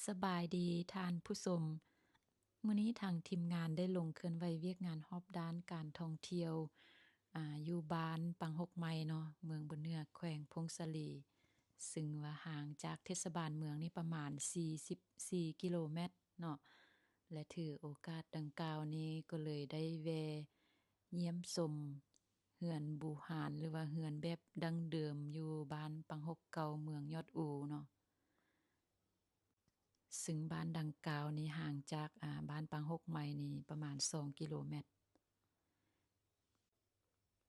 ສະບາຍດີທ່ານຜູ້ຊົມ, ມື້ນີ້ທາງທີມງານໄດ້ລົງເຄື່ອນໄຫວວຽກງານຮອບດ້ານການທ່ອງທ່ຽວ ອາ ຢູ່ບ້ານປາງຫົກໃໝ່ເນາະ, ເມືອງບຸນເໜືອ ແຂວງຜົ້ງສາລີ, ຊຶ່ງວ່າຫ່າງຈາກເທດສະບານເມືອງນີ້ປະມານສີ່ສິບສີ່ກິໂລແມັດເນາະ, ແລະ ຖືໂອກາດດັ່ງກ່າວນີ້ກໍເລີຍໄດ້ແວ່ຢ້ຽມຊົມເຮືອນບູຮານ ຫຼືວ່າເຮືອນແບບດັ້ງເດີມຢູ່ບ້ານປາງຫົກເກົ່າ ເມືອງຍອດອູເນາະ. ຊຶ່ງບ້ານດັ່ງກ່າວນີ້ຫ່າງຈາກ ອາ ບ້ານປາງຫົກໃໝ່ນີ້ປະມານສອງກິໂລແມັດ.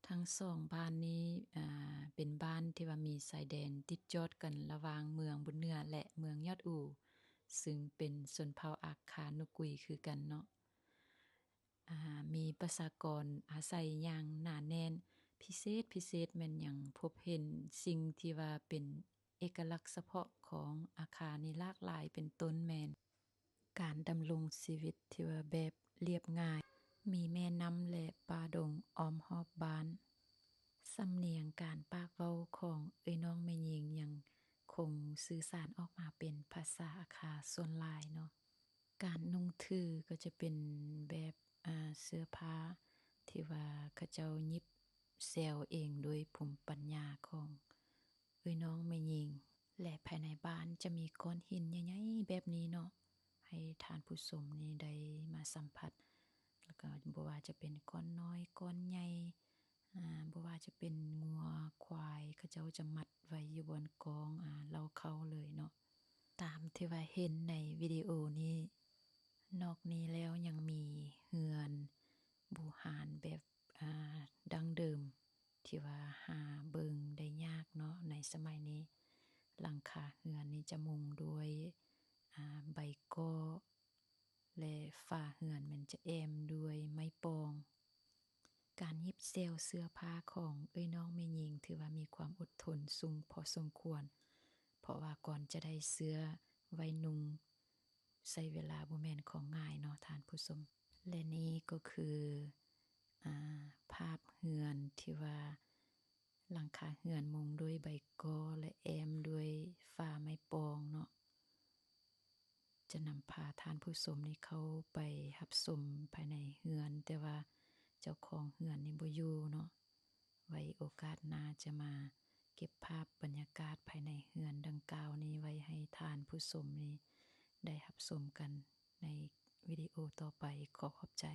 ທັງສອງບ້ານນີ້ ອາ ເປັນບ້ານທີ່ວ່າມີຊາຍແດນຕິດຈອດກັນລະຫວ່າງເມືອງບຸນເໜືອ ແລະ ເມືອງຍອດອູ, ຊຶ່ງເປັນຊົນເຜົ່າອາຄານຸກຸຍຄືກັນເນາະ. ອາ ມີປະຊາກອນອາໄສຢ່າງໜາແໜ້ນ, ພິເສດ ພິເສດແມ່ນຍັງພົບເຫັນສິ່ງທີ່ວ່າເປັນ ເອກະລັກສະເພາະຂອງອາຄານີ້ຫຼາກຫຼາຍ, ເປັນຕົ້ນແມ່ນການດຳລົງຊີວິດທີ່ວ່າແບບລຽບງ່າຍ, ມີແມ່ນ້ຳ ແລະ ປ່າດົງອ້ອມຮອບບ້ານ. ສຳນຽງການປາກເວົ້າຂອງເອື້ອຍນ້ອງແມ່ຍິງຍັງຄົງສື່ສານອອກມາເປັນພາສາອາຄາສ່ວນຫຼາຍເນາະ. ການນຸ່ງຖືກໍຈະເປັນແບບ ອາ ເສື້ອຜ້າທີ່ວ່າເຂົາເຈົ້າຫຍິບແຊວເອງໂດຍພູມປັນຍາຂອງເອື້ອຍນ້ອງແມ່ຍິງ ແລະ ພາຍໃນບ້ານຈະມີກ້ອນຫີນໃຫຍ່ໆແບບນີ້ເນາະ ໃຫ້ທ່ານຜູ້ຊົມນີ້ໄດ້ມາສຳຜັດ, ແລ້ວກໍບໍ່ວ່າຈະເປັນກ້ອນນ້ອຍ ກ້ອນໃຫຍ່ ອາ ບໍ່ວ່າຈະເປັນງົວຄວາຍ ເຂົາເຈົ້າຈະມັດໄວ້ຢູ່ບ່ອນກອງ ອາ ເລົ້າເຂົ້າເລີຍເນາະ ຕາມທີ່ວ່າເຫັນໃນວິດີໂອນີ້. ນອກນີ້ແລ້ວຍັງມີເຮືອນບູຮານແບບ ອາ ດັ້ງເດີມ ທີ່ວ່າຫາເບິ່ງໄດ້ຍາກເນາະໃນສະໄໝນີ້. ຫຼັງຄາເຮືອນນີ້ຈະມຸງດ້ວຍ ອາ ໃບກໍ້ ແລະ ຝາເຮືອນແມ່ນຈະແອ້ມດ້ວຍໄມ້ປ່ອງ. ການຫຍິບແຊວເສື້ອຜ້າຂອງເອື້ອຍນ້ອງແມ່ຍິງຖືວ່າມີຄວາມອົດທົນສູງພໍສົມຄວນ, ເພາະວ່າກ່ອນຈະໄດ້ເສື້ອໄວ້ນຸ່ງ ໃຊ້ເວລາບໍ່ແມ່ນຂອງງ່າຍເນາະທ່ານຜູ້ຊົມ. ແລະ ນີ້ກໍຄື ອາ ພາບເຮືອນທີ່ວ່າ ຫຼັງຄາເຮືອນມຸງດ້ວຍໃບກໍ້ ແລະ ແອ້ມດ້ວຍຝາໄມ້ປ່ອງເນາະ. ຈະນຳພາທ່ານຜູ້ຊົມນີ້ເຂົ້າໄປຮັບຊົມພາຍໃນເຮືອນ, ແຕ່ວ່າເຈົ້າຂອງເຮືອນນີ້ບໍ່ຢູ່ເນາະ. ໄວ້ໂອກາດໜ້າຈະມາເກັບພາບບັນຍາກາດພາຍໃນເຮືອນດັ່ງກ່າວນີ້ໄວ້ໃຫ້ທ່ານຜູ້ຊົມນີ້ໄດ້ຮັບຊົມກັນໃນວິດີໂອຕໍ່ໄປ. ຂໍຂອບໃຈ.